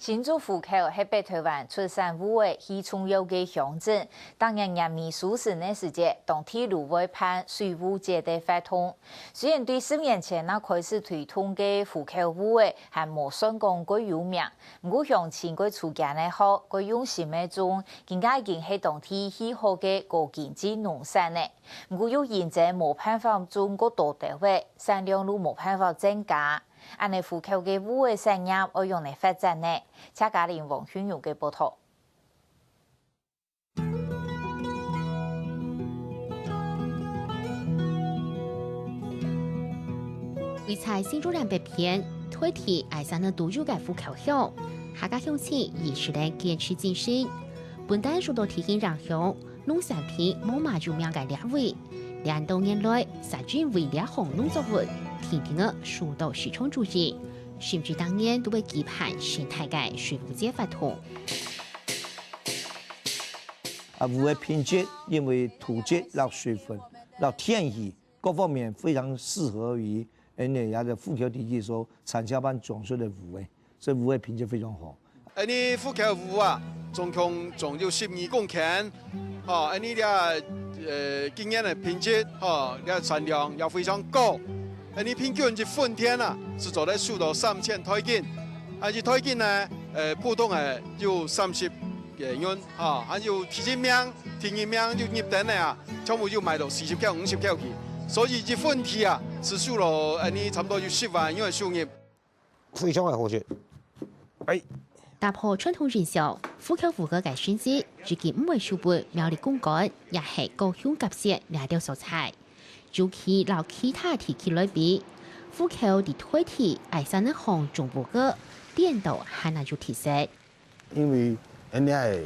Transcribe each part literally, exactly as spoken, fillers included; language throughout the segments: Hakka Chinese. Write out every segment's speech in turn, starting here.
新竹湖口係北臺灣出產烏仔最重要个鄉鎮，逐年年尾收成个時節，當地就會辦水烏節个活動。雖然對十年前正開始推動个湖口烏仔還無算講蓋有名，毋過鄉親蓋持堅个學，蓋用心个種，今下已經係當地最好个高經濟農產了。毋過又因爭無辦法種過多兜仔，產量就無辦法增加。恁呢湖口个烏仔產業愛仰仔發展呢？謝嘉玲、黃俊勇个報導。 位在新竹縣北片，臺地愛山个都有个湖口鄉，客家鄉親一直在堅持經營，分擔受到地形影響，農產品無麼有名个這位。這兜年來，實際為這項農作物，定定个受到市場注意，甚至逐年都會舉辦盛大个水烏節活動。 啊，烏个品質，因為土質、摎水分、摎天氣各方面非常適合於，呃，這个湖口地區所產銷班種出个烏个，所以烏个品質非常好。恁呢湖口烏啊，總共種有十二公頃，吼，恁呢這，呃，今年个品質，吼，這產量也非常高。恁呢平均一分田啊，係做得收到三千台斤，啊，一台斤呢，呃，普通个有三十 个銀，吼，還有第一名、第二名就入等个啊，全部就賣到四十箍、五十箍去。所以一分地啊，係收到恁呢差毋多有十萬銀个收入。非常个好食。哎。打破傳統印象，湖口烏个个成績，至今毋會輸分苗栗公館，也係高雄甲線這兜所在。尤其摎其他地區來比，湖口在臺地愛山个項種烏个，顛倒還較有特色。 因為恁呢个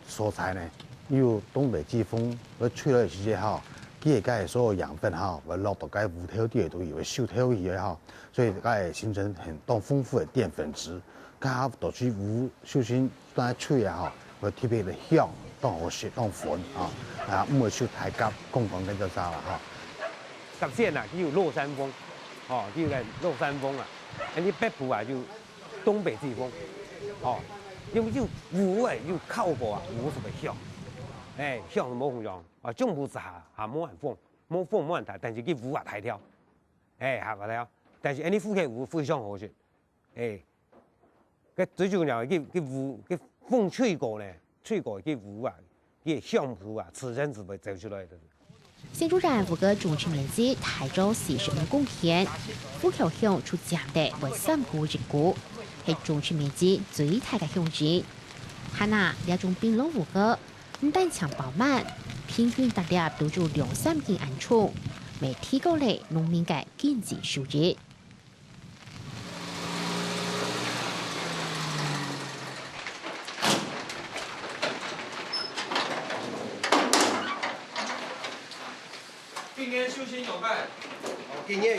所在呢，有東北季風來吹來个時節吼，佢个該所有養分吼，會落到該烏頭底肚，會收透去个吼，所以該形成很當豐富个澱粉質。該下到時烏首先當吹啊吼，會特別个香，當好食，當粉啊，啊，毋會受太甲、槓桿个這啥啦吼。甲線啊，佢有落山風，吼，佢有个落山風啊，恁呢北部啊就 東北季風，哦，因為就烏个，有烤過啊，烏係會香，哎，香係無共樣，啊，種烏係還，還無恁風，無風無恁大，但是佢烏啊大條，哎，還大條，但是恁呢湖口烏非常好食，哎，該最重要个，佢，佢烏，佢風吹過呢， 水果个烏啊，个香氣啊，自然就會走出來个。新竹縣烏个種植面積大約四十五公頃，湖口鄉就佔得會三分之一，係種植面積最大个鄉鎮。還啊，這種檳榔烏个，毋單淨飽滿，平均逐粒都有兩三斤恁重，乜提高了農民个經濟收入。 今年收成仰般？哦，今年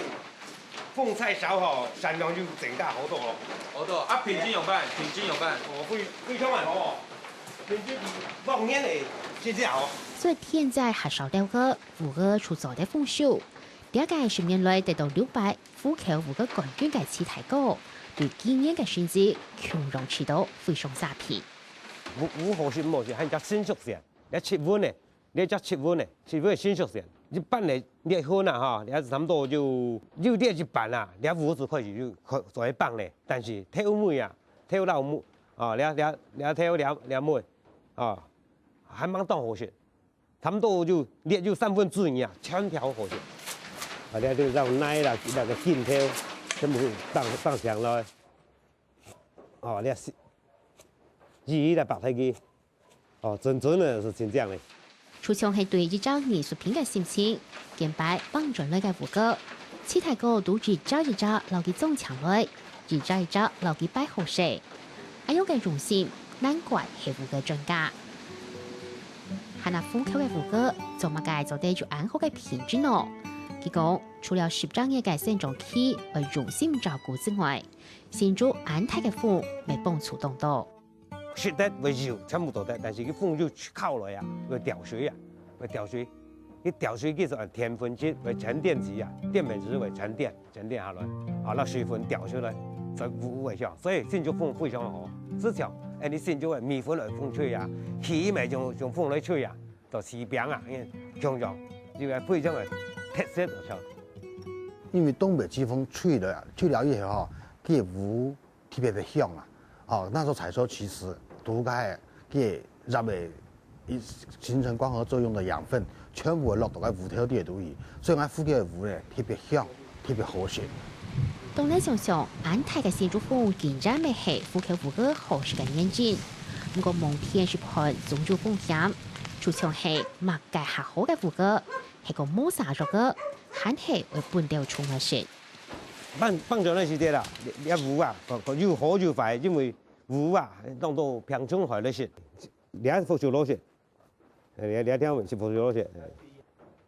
風太少吼，產量就增加好多咯。好多啊，平均仰般？平均仰般？哦，非，非常還好哦，平均比往年个真正好。所以天災還少兜个，烏个就做得豐收。這个十年來得到六擺 湖口烏个冠軍个徐大哥，對今年个成績共樣試到非常煞皮。烏，烏好食毋好食，還較新熟些。這七分呢，這隻七分呢，七分新熟些。一般呢，這分啊哈，這差毋多就，就這一半啊，這烏就開始就開，做一半呢。但是頭尾啊，頭摎尾，啊，這，這，這頭這，這尾，啊，還蠻當好食。 差毋多就，這有三分之二啊，全條好食。啊，這就用泥啦，那個鏡頭，全部放，放上來。哦，這係，一一來擺開去。哦，真正个係真正个。就像係對一隻藝術品个心情，見擺放轉來个烏个，徐大哥都一隻一隻摎佢裝淨來， 一隻一隻摎佢擺好勢。恁樣个用心，難怪係烏个專家。還啊湖口个烏个，做麼个做得有恁好个品質呢？佢講，除了十隻月个生長期愛用心照顧之外，新竹恁大个風，乜幫助當多。食得會有，全部都得，但是佢風又靠來啊，會掉水啊，會掉水。佢掉水叫做澱粉質，會沉澱起啊，澱粉質會沉澱。 沉澱下來，啊，摎水分掉出來。在烏个鄉，所以新竹風非常好。自從恁呢新竹个米粉來風吹啊，起碼用用風來吹啊，就起餅啊，因為香香，這個非常个特色就像。因為東北季風吹了啊，吹了以後吼，佢个烏特別个香啊。哦，那時候採收其實都該个葉个形成光合作用的養分，全部會落到該烏頭底肚去，所以𠊎屋个烏呢特別香，特別好食。當然想想，恁大个新竹風，竟然乜係烏口烏蚵好食个原因。毋過望天食飯總有風險，就像係麼个較好个烏蚵，係講無啥肉个，還係會分到蟲仔食。放放長个時節啦，這烏啊，又好又壞，因為烏啊，當做病蟲害來食，這福壽螺食。 這這條係福壽螺食，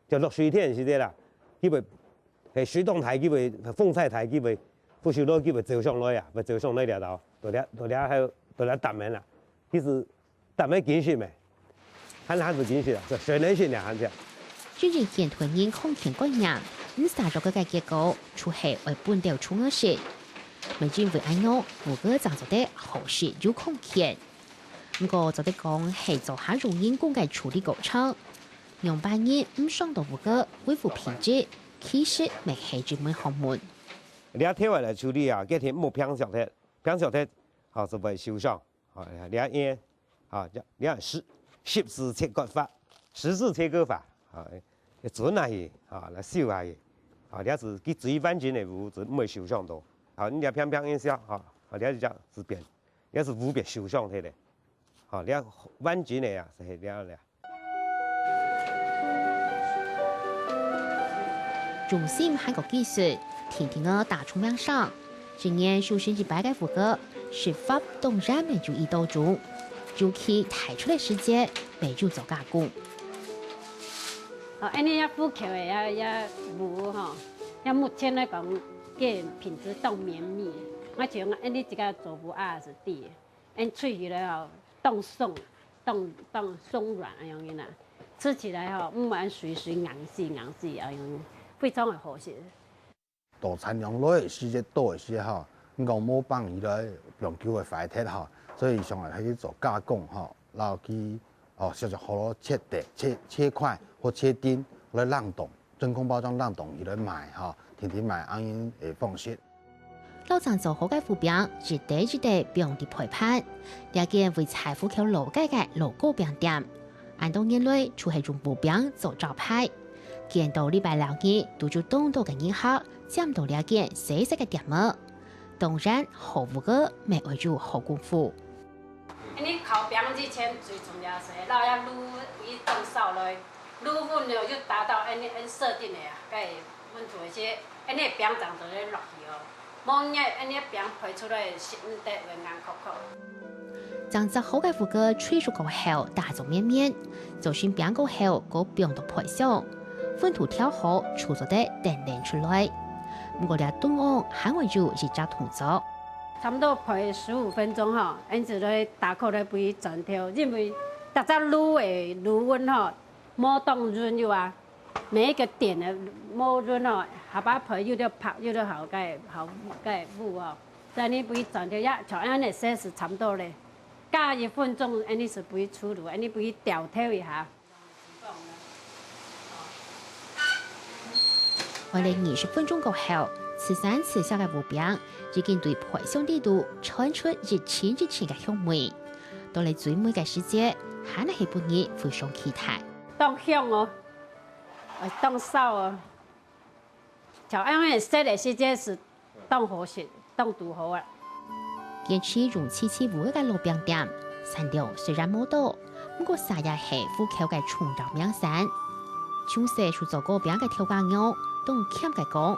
就落水天時節啦，佢會，係水當大，佢會風太大，佢會福壽螺佢會走上來啊，會走上來這兜，到這到這還到這擔个啦，其實擔个緊食咩，還還係緊食啊，就水能食呢，還係。因為現代人康健觀念，毋使落个結果，就係愛分到蟲仔食。乜因為恁樣，烏蚵正做得好食又康健。 毋過做得講係做下用人工个處理過程，仰般人毋傷到烏蚵，維護品質，其實乜係一門學問。這條仔來處理啊，這條無平削忒，平削忒，好，就會受傷。好，這樣，好，這這十十字切割法，十字切割法，好，準啊去，好，來修下去，好，這係佢最完整个烏，就毋會受傷到。好，你這平平一下，好，好，這就這樣子變。 這係烏蚵受傷忒咧。好，這完整个啊，係這樣咧。用心還過技術，天天个打聰明聲。一年收成一擺个烏蚵，食法當然乜有一道種，尤其大出个時節，乜有做加工。哦，恁呢這烏口个這這烏吼，這目前來講，个品質當綿密。𠊎就用恁呢一個做烏鴨係對个。 恁吹起來吼，當爽，當當鬆軟恁樣个啦。吃起來吼，毋會恁水水硬死硬死恁樣，非常个好食。到產量來个時節，多个時節吼，你講無放起來，放久會壞忒吼，所以上來還去做加工吼，然後去哦，小小好好切塊、切切塊或切丁來冷凍。 真空包裝冷凍起來賣吼，天天賣恁樣个方式。摎正做好个烏餅，一垤一垤放佇焙盤，這間位在烏口老街个老糕餅店。恁多年來就係用烏餅做招牌，見到禮拜六日都有當多个人客佔到這間細細个店仔。當然，好烏蚵乜愛有好功夫。 恁呢烤餅之前最重要係摎這滷粉當燒落，滷粉呢就達到恁呢恁設定个啊，該溫度个時，恁呢餅正做得落去哦。無熱，恁呢餅焙出來食毋得，會硬殼殼。正炸好个烏蚵炊熟過後，打做綿綿，做成餅過後，過放到焙箱，溫度調好，就做得等等出來。毋過這中央還會有一隻動作。 差不多焙十五分鐘吼，恁樣來打開來分佢轉頭，因為逐隻滷个滷粉吼，無當勻有啊，每一個點个無勻吼，下把焙有得拍，有得好个好个烏哦。所以你分佢轉頭呀，像恁樣細係差不多咧，加一分鐘，恁樣係分佢出爐，恁樣分佢調頭一下。 愛了二十分鐘過後，自生自消个烏餅已經對焙箱底肚傳出一陣一陣个香味。到了最尾个時節，還係分人非常期待。當香哦，呃，當燒哦。像恁樣色个時節係 當好食，當堵好啊。堅持用自家屋下个老餅店，產量雖然無多，毋過嗄也係屋口个重要名產。從細就做糕餅个頭家娘，當謙个講，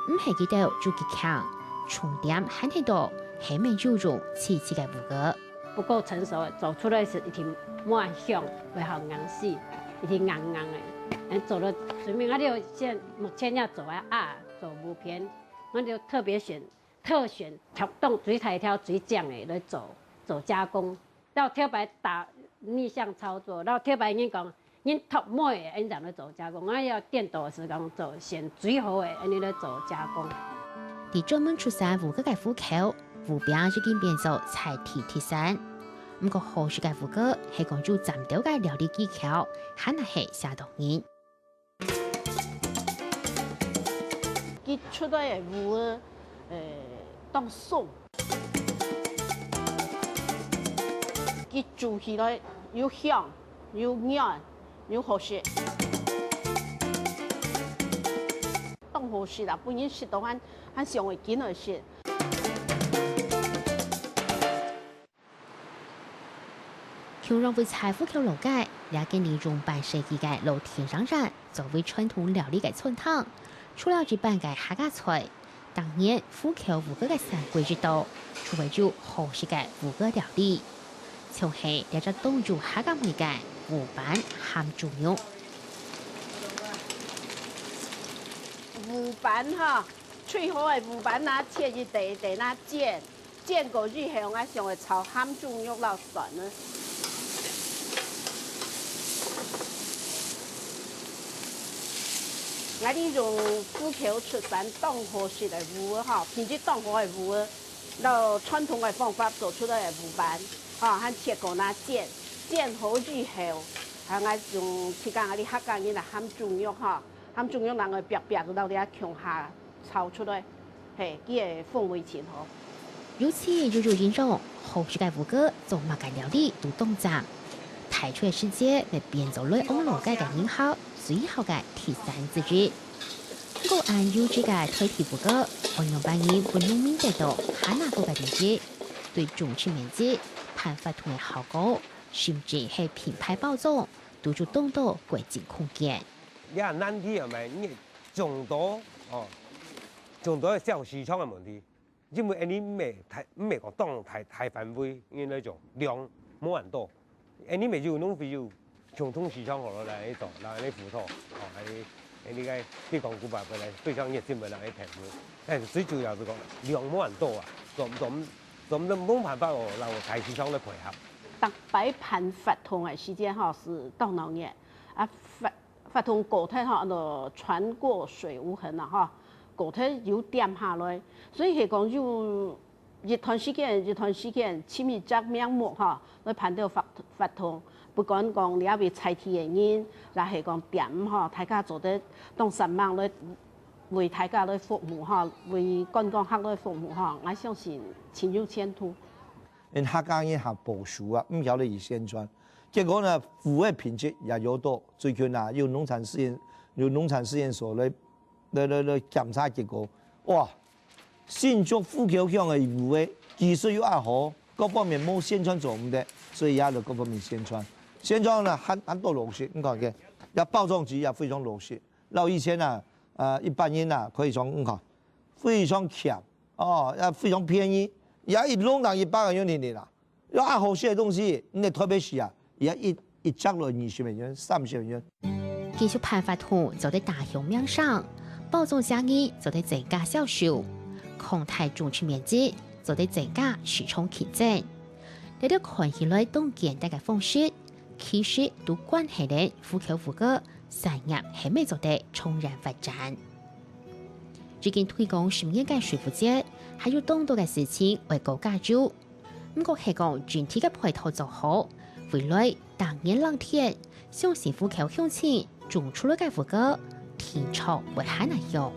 毋係佢兜就極強，重點還係到，係毋係有用自家个屋下。 不夠成熟，做出來係一定無恁香，會好硬死，一定硬硬个。恁做到最尾，啊，你有現目前要做啊，啊，做烏片，𠊎就特別選，特選挑，當最大條、最靚个來做，做加工。到頭擺打逆向操作，到頭擺人講，人top尾个，恁樣來做加工，𠊎要顛倒係講做選最好个，恁樣來做加工。在專門出產烏雞个湖口，烏餅已經變做在地特產。毋過好食个烏雞係講有尖刀个料理技巧，還係相當難。 佢出來个烏，呃，當鬆。佢煮起來又香，又軟，又好食。當好食啊，分人食到還，還想愛緊來食。 共樣位在湖口老街，這間利用半世紀个老田生園作為傳統料理个餐廳，除了一般个客家菜，逐年湖口烏雞个產季一到，就會有好食个烏雞料理，像係這隻當有客家味个烏粄鹹豬肉。烏粄哈，最好个烏粄啊，切一垤一垤啊煎。 煎過以後，𠊎想愛炒鹹豬肉摎蒜呢。𠊎利用湖口出產當好食个烏吼，品質當好个烏，摎傳統个方法做出來个烏粄，吼，還切過拿煎，煎好以後，還𠊎用自家𠊎俚客家人个鹹豬肉吼，鹹豬肉拿來煏煏，摎這共下 炒出來，嘿，佢个風味盡好。尤其又有營養，好食个烏雞做麼个料理都當讚。大菜个時節，會變做來往老街个人客最好个特產之一。毋過恁優質个在地烏雞，愛仰般形分農民得到還較高个利益？對種植面積、辦活動个效果，甚至係品牌包裝，都有當多改進空間。這難題啊，嘛，你 種多，哦，種多个小市場个問題，因為𠊎俚毋係大，毋係講當大，大範圍，因為種量無恁多，𠊎俚乜有農會有共同市場好了來做，來來輔導，哦，𠊎俚，𠊎俚个地方古巴本來非常熱心个來投入，但是最主要係講量無恁多啊，做，做，做，無辦法哦，摎大市場來配合。逐擺辦活動个時間吼，係當鬧熱，啊，活 活動過忒吼，安到船過水無痕啦吼，過忒有點下來，所以係講有一段時間，一段時間，尋一隻名目吼，來辦兜活，活動，不管講這位在地个人，也係講店吼，大家做得當煞猛來為大家來服務吼，為觀光客來服務吼，𠊎相信盡有前途。 因客家人較保守啊，毋曉得去宣傳。結果呢，烏个品質也有到，最近啊，有農產試驗，有農產試驗所來，來，來，來檢查結果，哇，新竹湖口鄉个烏个技術又恁好，各方面無宣傳做毋得，所以也來各方面宣傳。宣傳呢，還，還多落實，你看看，也包裝紙也非常落實。摎以前啊，呃，一般人啊，可以講，你看，非常強。 哦，也非常便宜，也一籠當一百個銀鑰鑰啦。有恁好食个東西，你在台北市啊，也一，一隻來二十個銀、三十個銀。繼續辦活動做得打響名聲，包裝生意做得增加銷售，擴大種植面積做得增加市場競爭。這兜看起來當簡單个方式，其實都關係到湖口烏雞產業係毋係做得長遠發展。 已經推廣十年个水烏節，還有當多个事情愛過加油。毋過係講整體个配套做好，未來逐年冷天，相信湖口鄉親種出來个烏雞，定著會還較香。